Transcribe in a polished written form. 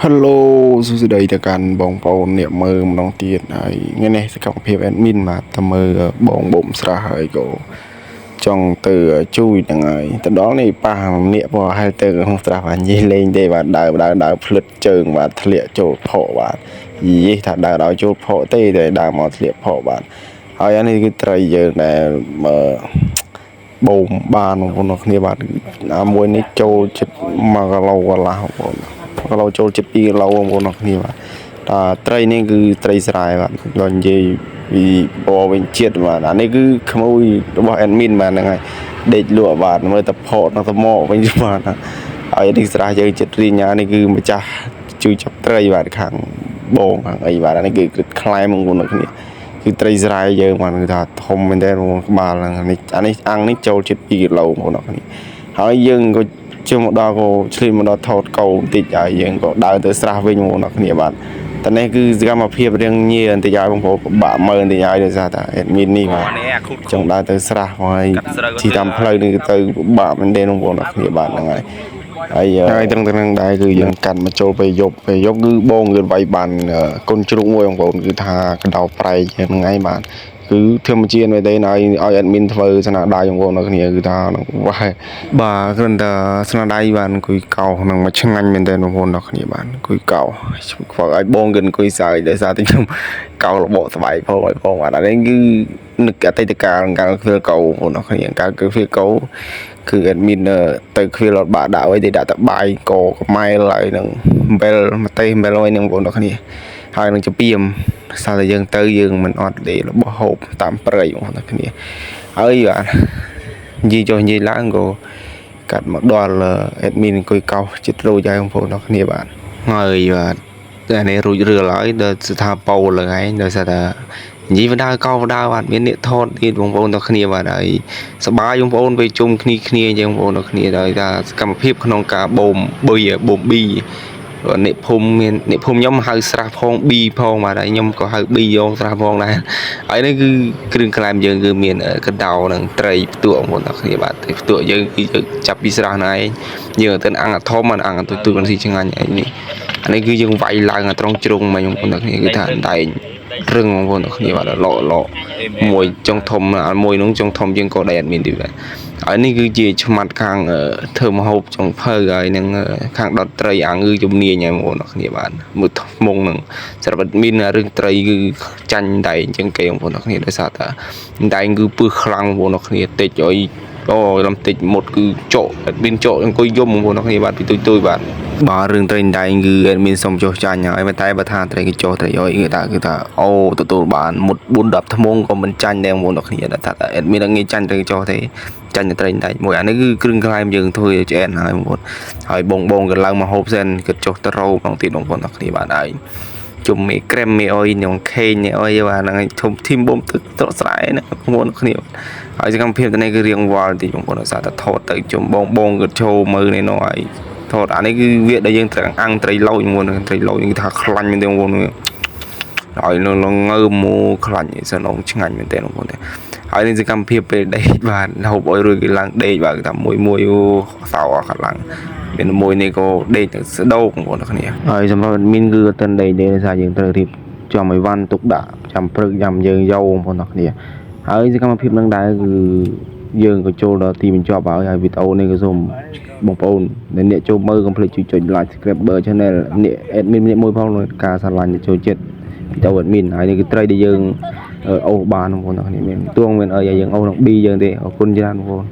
Hello សួស្តីទៅកាន់បងប្អូនអ្នកមើលម្ដងទៀតហើយថ្ងៃនេះសកម្មភាព admin បាទទៅមើលបងបូមស្រះហើយក៏ចង់ទៅជួយហ្នឹងហើយទៅដល់នេះប៉ះម្នាក់ព្រោះហែលទៅក្នុងស្រះបាទនិយាយលេងទេបាទដើរដើរដើរភ្លិតជើងបាទធ្លាក់ចូលផកបាទនិយាយថាដើរដល់ចូលផកទេតែដើរមកធ្លាក់ផកបាទហើយអានេះគឺត្រីយើងដែលមើល បូមបានបងប្អូនអរគ្នាបាទអាមួយនេះចូលចិត្ត1គីឡូកន្លះបងប្អូន1គីឡូចូលចិត្ត2គីឡូបងប្អូនអរគ្នាបាទតាត្រីនេះគឺត្រីស្រែបាទដល់និយាយពីពណ៌វិញជាតិបាទអានេះគឺក្មួយរបស់ admin បាទហ្នឹងហើយដេកលក់បាទមើលតែផកនៅថ្មវិញបាទហើយនេះស្រះយើងចិត្តរីញ៉ានេះគឺម្ចាស់ជួយចាប់ត្រីបាទខាងបងខាងអីបាទអានេះគឺគឺខ្លែបងប្អូនអរគ្នា គឺត្រីស្រែយើងបានគឺថាធំមែនតើបងក្បាលហ្នឹងនេះអានេះអាំងនេះចូលជិត2គីឡូបងប្អូនអរគ្នាហើយយើងក៏ជិះមកដល់ក៏ឆ្លៀតមកដល់ថតកោបន្តិចហើយយើងក៏ដើរទៅស្រះវិញបងប្អូនអរគ្នាបាទតែនេះគឺសកម្មភាពរៀងញៀបន្តិចហើយបងប្អូនពិបាកមើលបន្តិចហើយដោយសារតែ admin នេះបាទ នេះអាខូត ចង់ដើរទៅស្រះហើយជិះតាមផ្លូវនេះគឺទៅពិបាកមែនទេបងប្អូនអរគ្នាបាទហ្នឹងហើយហើយហើយត្រង់ទៅនឹងដែរគឺយើងកាត់មកចូលពេលយប់ពេលយប់គឺបងគឺវាយបានកូនជ្រូកមួយបងប្អូនគឺថាកដោប្រែកហ្នឹងឯងបាទគឺធម្មជាតិមែនទេឲ្យឲ្យ admin ធ្វើស្នាដៃបងប្អូនអរគ្នាគឺថាហ្នឹងវ៉ាបាទគ្រាន់តែស្នាដៃបានអង្គុយកោហ្នឹងមកឆ្ងាញ់មែនទេបងប្អូនអរគ្នាបាទអង្គុយកោខ្វល់ឲ្យបងគឺអង្គុយសើចដោយសារតែខ្ញុំកោរបកស្បែកផងឲ្យផងបាទអានេះគឺនឹកអតីតកាលកាលខ្វៀលកោបងប្អូនអរគ្នាកាលគឺខ្វៀលកោគឺ admin ទៅខ្វៀលអត់បាក់ដាក់អីទេដាក់តែបាយកកម៉ែលហើយនឹងអំបិលម្ទេសអំបិលអីហ្នឹងបងប្អូនអរគ្នាហើយនឹងចពីមសារតែយើងទៅយើងមិនអត់ទេរបស់ហូបតាមព្រៃបងប្អូនអរគ្នាហើយបាទនិយាយចុះនិយាយឡើងក៏កាត់មកដល់ admin អង្គុយកោសចិត្តរួចហើយបងប្អូនអរគ្នាបាទហើយបាទតែនេះរួចរឿលហើយដល់ស្ថាប៉ូលហ្នឹងឯងដោយសារតែនិយាយបណ្ដើកោបណ្ដើបាទមានអ្នកថតទៀតបងប្អូនទាំងគ្នាបាទហើយសប្បាយបងប្អូនពេលជុំគ្នាគ្នាអញ្ចឹងបងប្អូនទាំងគ្នាដោយថាសកម្មភាពក្នុងការបូមប៊ុយបូមប៊ីអ្នកភូមិមានអ្នកភូមិខ្ញុំហៅស្រះផងប៊ីផងបាទហើយខ្ញុំក៏ហៅប៊ីយកស្រះផងដែរហើយនេះគឺគ្រឿងក្លែមយើងគឺមានកដោនិងត្រីផ្ទក់បងប្អូនទាំងគ្នាបាទត្រីផ្ទក់យើងគឺយើងចាប់ពីស្រះហ្នឹងឯងយើងទៅអាំងអាធំអាំងអាទូចទូចមិនស៊ីឆ្ងាញ់អីនេះអានេះគឺយើងវាយឡើងអាត្រង់ជ្រុងមកបងប្អូនទាំងគ្នាគឺថាអណ្ដែងរឹងបងប្អូនទាំងគ្នាបាទលក់លក់មួយចុងធំមួយនោះចុងធំជាងក៏ដៃអត់មានទេបាទហើយនេះគឺជាឆ្មាត់ខាងធ្វើម្ហូបចុងភៅហើយនឹងខាងដុតត្រីអាងគឺជំនាញហើយបងប្អូនទាំងគ្នាបាទមួយថ្មងនឹងសម្រាប់មានរឿងត្រីគឺចាញ់ដែងជាងគេបងប្អូនទាំងគ្នាដោយសារតែដែងគឺពឹសខ្លាំងបងប្អូនទាំងគ្នាតិចឲ្យអូលំតិចមុតគឺចកអត់មានចកអង្គុយយំបងប្អូនទាំងគ្នាបាទពីទុយទុយបាទបាទរឿងត្រីដែងគឺអត់មានសុំចុះចាញ់ហើយប៉ុន្តែបើថាត្រីគេចុះត្រីអុយគឺថាអូទទួលបានមុត4 10ថ្មងក៏មិនចាញ់ដែរបងប្អូនទាំងគ្នាថាអត់មានងាយចាញ់ត្រីចុះទេចាញ់តែត្រីដែងមួយអានេះគឺគ្រឿងក្លែមយើងធ្វើឆ្អែតហើយបងប្អូនហើយបងបងក៏ឡើងមកហូបសិនគិតចុះទៅរោម្ដងទៀតបងប្អូនទាំងគ្នាបាទហើយជុំមេក្រែមមេអុយញងខេងនេះអុយបាទហ្នឹងហើយធំធីមបូមទឹកត្រកស្រែណាបងប្អូនគ្នាហើយសកម្មភាពទៅនេះគឺរៀងវល់តិចបងប្អូនដោយសារតែថតទៅជុំបងបងក៏ឈោមើលនេះនោះហើយថតអានេះគឺវាដែលយើងត្រូវអាំងត្រីឡូចមុនត្រីឡូចគឺថាខ្លាញ់មែនទេបងប្អូនហើយនៅងើមមកខ្លាញ់សនងឆ្ងាញ់មែនទេបងប្អូនទេហើយនេះសកម្មភាពពេលដេកបាទហូបអុយរួចគេឡើងដេកបាទគឺថាមួយមួយអូសោអស់កម្លាំងមានមួយនេះក៏ដេកទៅស្ដោកបងប្អូនគ្នាហើយសម្រាប់ admin គឺអត់ទាន់ដេកទេដោយសារយើងត្រូវរៀបចំអីវ៉ាន់ទុកដាក់ចាំព្រឹកចាំយើងយកបងប្អូនគ្នាហើយសកម្មភាពនឹងដែរគឺយើងក៏ចូលដល់ទីបញ្ចប់ហើយហើយវីដេអូនេះក៏សូមបងប្អូនដែលអ្នកចូលមើលកុំភ្លេចជួយចុច like subscribe channel អ្នក admin ម្នាក់មួយផងក្នុងការស្រឡាញ់ចូលចិត្តវីដេអូ admin ហើយនេះគឺត្រីដែលយើងអូសបានបងប្អូនគ្នាមានទួងមានអីឲ្យយើងអូសក្នុង B យើងទេអរគុណច្រើនបងប្អូន។